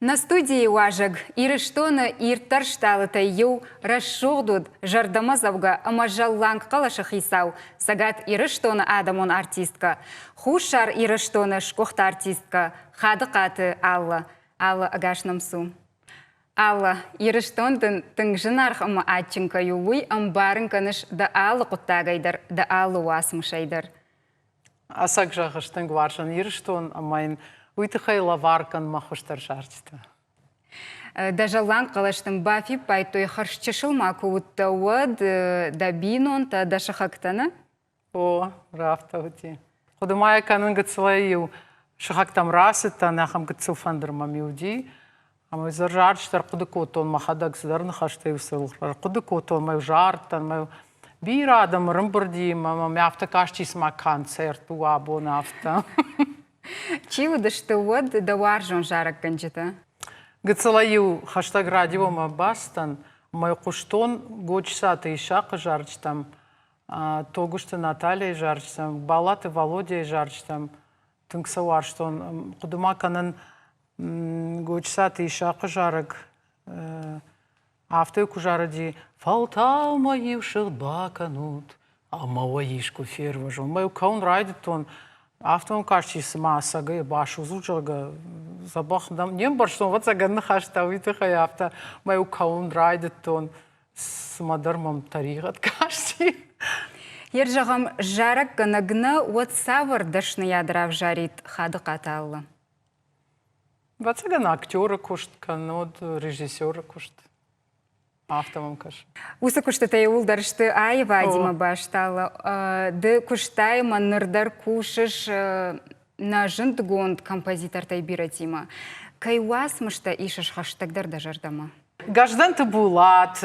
Нӕ студийы уазӕг Ирыстоны ирддӕр стъалытӕй иу рӕсугъд уыд, зӕрдӕмӕдзӕугӕ ӕмӕ зӕлланг хъӕлӕсы хицау, Цӕгат Ирыстоны адӕмон артисткӕ, Хуссар Ирыстоны сгуыхт артисткӕ Хадыхъаты Аллӕ. Аллӕ, ӕгас нӕм цу. Аллӕ, Ирыстон дын тынг зынаргъ ӕмӕ адджын кӕй у, уый ӕмбарын кӕныс дӕ алы хъуыддагӕй дӕр, дӕ алы уацмысӕй дӕр. Ӕцӕг зӕгъыс, тынг уарзын Ирыстон ӕмӕ йын уый тыххӕй лӕвар кӕн мӕ хуыздӕр зарджытӕ. Дӕ зӕлланг хъӕлӕс дын бафиппайдтой, хӕрзчысыл ма куы уыдтӕ, уӕд дӕ бинонтӕ, дӕ сыхӕгтӕ, нӕ? О, афтӕ уыди. Хъуыды ма йӕ кӕнын гыццылӕй-иу сыхӕгтӕм рацыдтӕн, ахӕм гыццыл фӕндыр мӕм-иу уыди. Ӕмӕ дзы зарджытӕ ӕрхъуыды кодтон, мӕхӕдӕг цыдӕр ныхӕстӕ-иу сыл ӕрхъуыды кодтон, мӕ зардтӕн, мӕ бирӕ адӕм ӕрӕмбырди, ӕмӕ мӕм афтӕ касти, цыма концерт у абон афтӕ. Чи уыдысты уӕд дӕ уарзон зарӕггӕнджытӕ? Гыццылӕй-иу хӕстӕг радиомӕ бацыдтӕн ӕмӕ хъуыстон Годжысаты Исахъы зарджытӕм, Тогуызты Натальяйы зарджытӕм, Балаты Валодяйы зарджытӕм. Тынг сӕ уарзтон. Хъуыды ма кӕнын Гочсаты Исахъы зарӕг афтӕ куы зарыди: «Фӕлтау мӕ иу сыгъд бакӕнут, ӕмӕ уӕ искуы фервӕзон». Мӕ кӕуын райдыдтон, афтӕ мӕм касти, цыма ӕцӕгӕй басудзут, зӕгъгӕ, дзӕбӕх не мбӕрстон, ӕвӕццӕгӕн, ныхӕстӕ уый тыххӕй афтӕ мӕ кӕуын райдыдтон, цыма дӕр мӕм тӕригъӕд касти. Йе зӕгъӕм, зарӕггӕнӕг нӕ, уӕд цавӕр дӕсныйад равзарид Хадыхъаты Алла? Ӕвӕццӕгӕн, актеры куыст кӕннод режиссеры куыст. Афтӕ мӕм кӕсы. Уыцы куыстытӕ иууылдӕр сты аивадимӕ баст, Алла. Ды куыстай ӕмӕ ныр дӕр кусыс нӕ зындгонд композитортӕй бирӕтимӕ. Кӕй уацмыстӕ исыс хӕстӕгдӕр дӕ зӕрдӕмӕ? Гӕздӕнты Булат,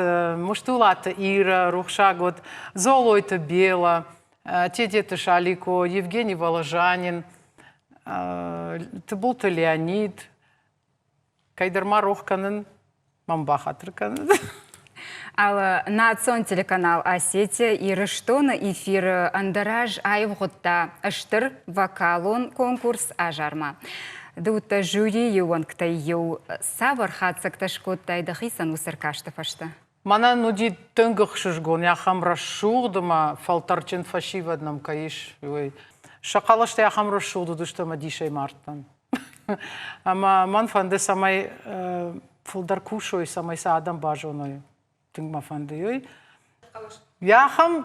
Мыстулаты Ира, рухсаг уыд, Золойты Бела, Тедеты Шалико, Евгений Воложанин, Тыбылты Леонид. Кӕйдӕр ма рох кӕнын, мӕм бахатыр кӕнын. Алы национ телеканал Осетия Ирыстоны эфиры ӕндӕраз аивгъуыдта стыр вокалон конкурс Азарма. Ды уыдтӕ жюрийы уӕнгтӕй иу. Цавӕр хатдзӕгтӕ скодтай дӕхицӕн уыцы ӕркасты фӕстӕ? Мӕнӕн уыди тынг ӕхсызгон, ахӕм рӕсугъд ӕмӕ фӕлтӕрджын фӕсивӕд нӕм кӕй ис, уый. Сӕ хъӕлӕстӕ ахӕм рӕсугъд уыдысты ӕмӕ дисӕй мардтӕн. Ӕмӕ мӕн фӕнды, цӕмӕй фылдӕр кусой, цӕмӕй сӕ адӕм базоной. Тынг мӕ фӕнды, уый. Ахӕм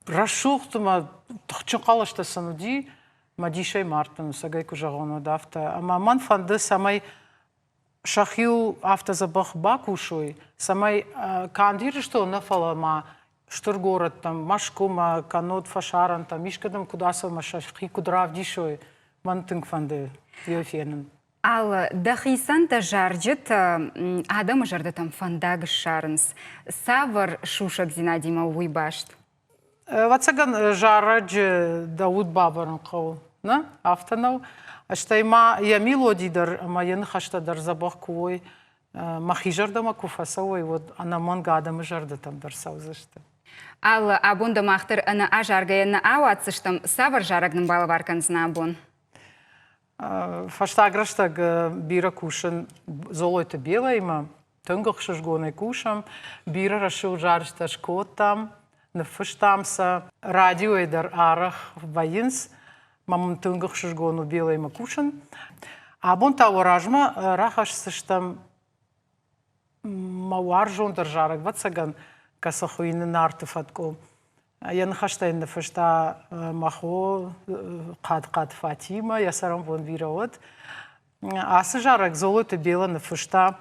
рӕсугъд ӕмӕ тыхджын хъӕлӕстӕ сын уыди, мӕ дисӕй мардтӕн, ӕцӕгӕй куы зӕгъон, уӕд афтӕ. Ӕмӕ мӕн фӕнды, цӕмӕй сӕхиуыл афтӕ дзӕбӕх бакусой, цӕмӕй канд Ирыстон нӕ, фӕлӕ ма стыр горӕттӕм, Мӕскуымӕ, кӕннод фӕсарӕнтӕм, искӕдӕм куыд ацӕуӕм, сӕхи куыд равдисой, мӕн тынг фӕнды йӕ фенын. Алла, дӕхицӕн дӕ зарджытӕ адӕмы зӕрдӕтӕм фӕндаг ссарынц. Цавӕр сусӕгдзинадимӕ у уый баст? Ӕвӕццӕгӕн, зарӕджы дӕ уд бавӕрын хъӕуы, нӕ? Афтӕ нӕу? Стӕй ма йӕ мелоди дӕр ӕмӕ йӕ ныхӕстӕ дӕр дзӕбӕх куы уой, мӕхи зӕрдӕмӕ куы фӕцӕуой, уӕд ӕнӕмӕнг адӕмы зӕрдӕтӕм дӕр цӕудзысты. Алла, абон дӕ мах дӕр ӕнӕ азаргӕйӕ нӕ ауадздзыстӕм. Цавӕр зарӕг нын балӕвар кӕндзынӕ абон? Фӕстаг рӕстӕг бирӕ кусын Золойты Белаимӕ. Тынг ӕхсызгонӕй кусӕм. Бирӕ рӕсугъд зарджытӕ скодтам, ныффыстам сӕ. Радиойы дӕр арӕх вӕййынц. Мӕ мын тынг ӕхсызгон у Белаимӕ кусын. Абон та уӕ размӕ рахӕсдзыстӕм мӕ уарзондӕр зарӕг, ӕвӕццӕгӕн, кӕцы хуыйны Нарты фӕткъуы. Йӕ ныхӕстӕ йын ныффыста мӕ хо Хъӕдхъӕд Фатимӕ, йӕ цӕрӕнбон бирӕ уӕд. Ацы зарӕг Золойты Бела ныффыста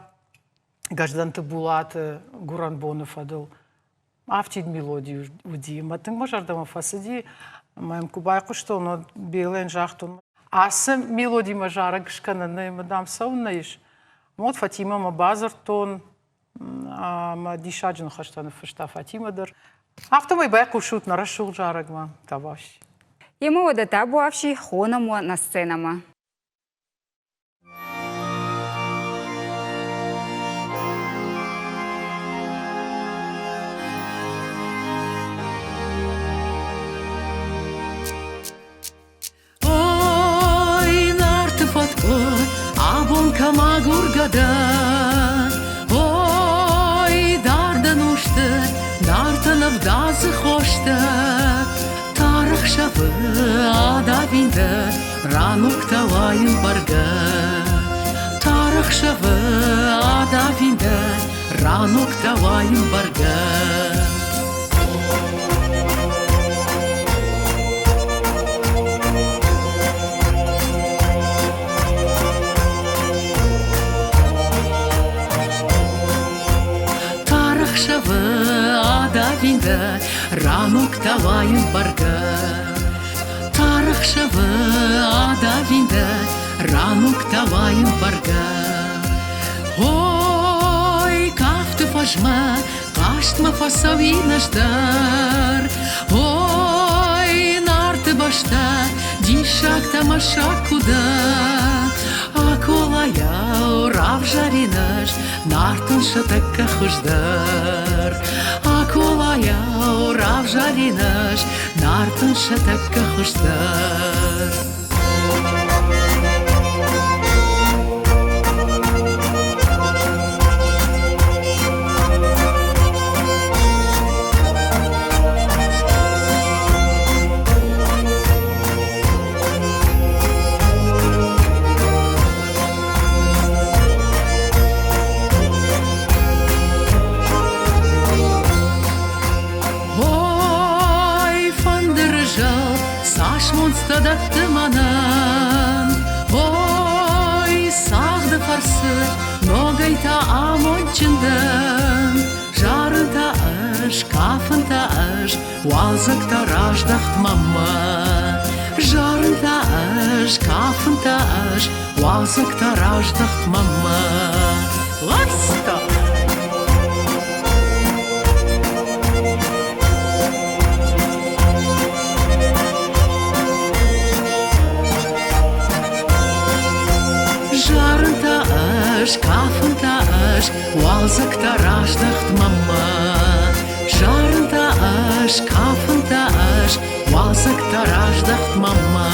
Гӕздӕнты Булаты гуырӕнбоны фӕдыл. Афтид мелоди уыди ӕмӕ тынг мӕ зӕрдӕмӕ фӕцыди. Ӕмӕ йӕм куы байхъуыстон, уӕд Белӕйӕн загътон, ацы мелодимӕ зарӕг скӕнӕн нӕй ӕмӕ дам цӕуыннӕ ис. Уӕд Фатимӕмӕ бадзырдтон, ӕмӕ диссаджы ныхӕстӕ ныффыста Фатимӕ дӕр. Афтӕмӕй байхъусут нӕ рӕсугъд зарӕгмӕ, табуафси. Емӕ уӕдӕ табуафси, хонӕм уӕ нӕ сценӕмӕ. Ой, Нарты фӕткъуы, абон кӕмӕ Агургӕ дӕ, ой, дард ӕнусты Нартӕн ӕвдадзы хостӕ, Тар ӕхсӕвы адавин дӕ, Рӕнугтӕ уайын бӕргӕ. Тар ӕхсӕвы адавин дӕ, Рӕнугтӕ уайын бӕргӕ. Тарӕхсӕвы адавин дӕ, рӕнугтӕ уайын бӕргӕ. Тарӕхсӕвы адавин дӕ, рӕнугтӕ уайын бӕргӕ. Ой, кафты фӕзмӕ хъазтмӕ фӕцӕуин ӕз дӕр. Ой, Нарты бӕстӕ, диссаг тамашаг куы дӕ. Аколайау равзарин ӕз Нартӕн сӕ тӕккӕ хуыздӕр. Аколайау равзарин ӕз Нартӕн сӕ тӕккӕ хуыздӕр. Ой, фӕндыры зӕл цас монцтӕ дӕтты мӕнӕн. Ой, цагъды фӕрцы ногӕй та амондджын дӕн. Зарын та ӕз, кафын та ӕз, уалдзӕг та раздӕхт мӕнмӕ. Зарын та ӕз, кафын та ӕз, уалдзӕг та раздӕхт мӕнмӕ. Ласта! Зарын та ӕз, кафын та ӕз, уалдзӕг та раздӕхт мӕнмӕ. Зарын та ӕз, кафын та ӕз, уалдзӕг та раздӕхт мӕнмӕ.